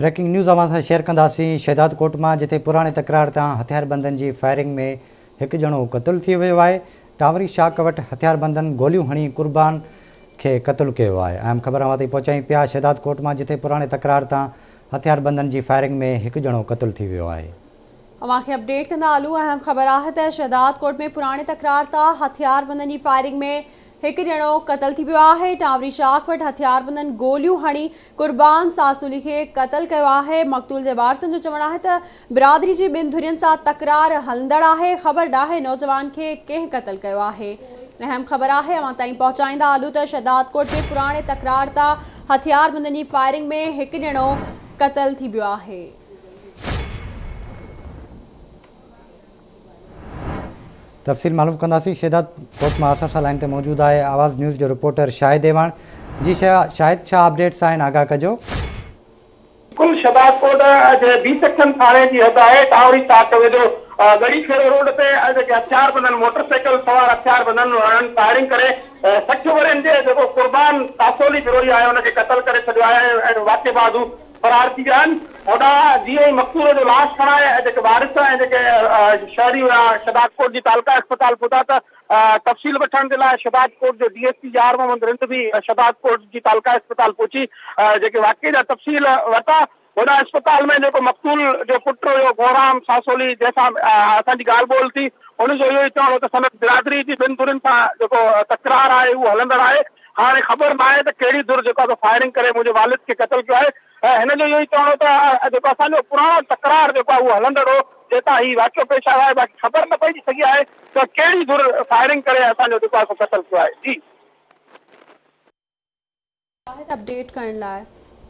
Breaking news اوهان سان share ڪنداسين شهداد ڪوٽ مان جتي پراڻي تڪرار تان هٿياربندن جي فائرنگ ۾ هڪ ڄڻو قتل ٿي ويو آهي ٽانوري شاخ وٽ هٿياربندن گوليون هڻي قربان کي قتل ڪيو آهي اهم خبر اوهان تائين پهچايون پيا شهداد ڪوٽ مان جتي پراڻي تڪرار تان هٿياربندن جي فائرنگ ۾ هڪ ڄڻو قتل ٿي ويو آهي. اوهان کي اپڊيٽ ڪندا هلون اهم خبر آهي ته شهداد ڪوٽ ۾ پراڻي تڪرار تان هٿياربندن جي فائرنگ ۾ هڪ ڄڻو قتل ٿي ويو آهي، ٽانوري شاخ وٽ هٿياربندن گوليون هڻي قربان ساسولي کي قتل ڪيو آهي، مقتول جي وارثن جو چوڻ آهي ته برادري جي ٻن ڌرين سان تڪرار هلندڙ آهي، خبر ناهي نوجوان کي ڪنهن قتل ڪيو آهي. اهم خبر آهي اوهان تائين پهچائيندا هلون ته شهدادڪوٽ ۾ پراڻي تڪرار تان هٿياربندن جي فائرنگ ۾ هڪ ڄڻو قتل ٿي ويو آهي. تفصيل معلوم ڪنداسين شهداد ڪوٽ مان اسان سان لائين تي موجود آهي آواز نيوز جو رپورٽر شاهد ايواڻ جي شاهد ڇا اپڊيٽس آهن آگاهه ڪجو. ڪل شهداد ڪوٽ جي بي سيڪشن ٿاڻي جي حد آهي ٽاوري چاڪ ويجهو ڳڙهي خيرو روڊ تي جيڪي هٿياربندن موٽر سائيڪل سوار هٿياربندن انهن فائرنگ ڪري 60 ورهين جي جيڪو قربان ساسولي بروهي آهي ان کي قتل ڪري ڇڏيو آهي ۽ واقعي بعد هو فرار ٿي ويا آهن. هوڏانهن جيئن ئي مقتول جو لاش کڻائي جيڪي وارث ۽ جيڪي شهري هيا شهدادڪوٽ جي تعلقه اسپتال پهتا ته تفصيل وٺڻ جي لاء شهدادڪوٽ جو D S P Yar Muhammad Rind به شهدادڪوٽ جي تعلقه اسپتال پهچي جيڪي واقعي جا تفصيل ورتا. هوڏانهن اسپتال ۾ جيڪو مقتول جو پٽ هيو گورام ساسولي جنهن سان اسان جي ڳالهه ٻولهه ٿي ان جو اهو ئي چوڻ هو ته سندس برادري جي ٻن ڌرين سان جيڪو تڪرار آهي اهو هلندڙ آهي. هاڻي خبر ناهي ته ڪهڙي ڌر جيڪو آهي سو فائرنگ ڪري منهنجي والد کي قتل ڪيو آهي ۽ هن جو اهو ئي چوڻ هو ته جيڪو اسان جو پراڻو تڪرار جيڪو آهي اهو هلندڙ هو جنهن تان هي واقعو پيش آيو آهي باقي خبر نه پئجي سگهي آهي ته ڪهڙي ڌر فائرنگ ڪري اسان جو جيڪو آهي سو قتل ڪيو آهي جي. شاهد اپڊيٽ ڪرڻ لاء.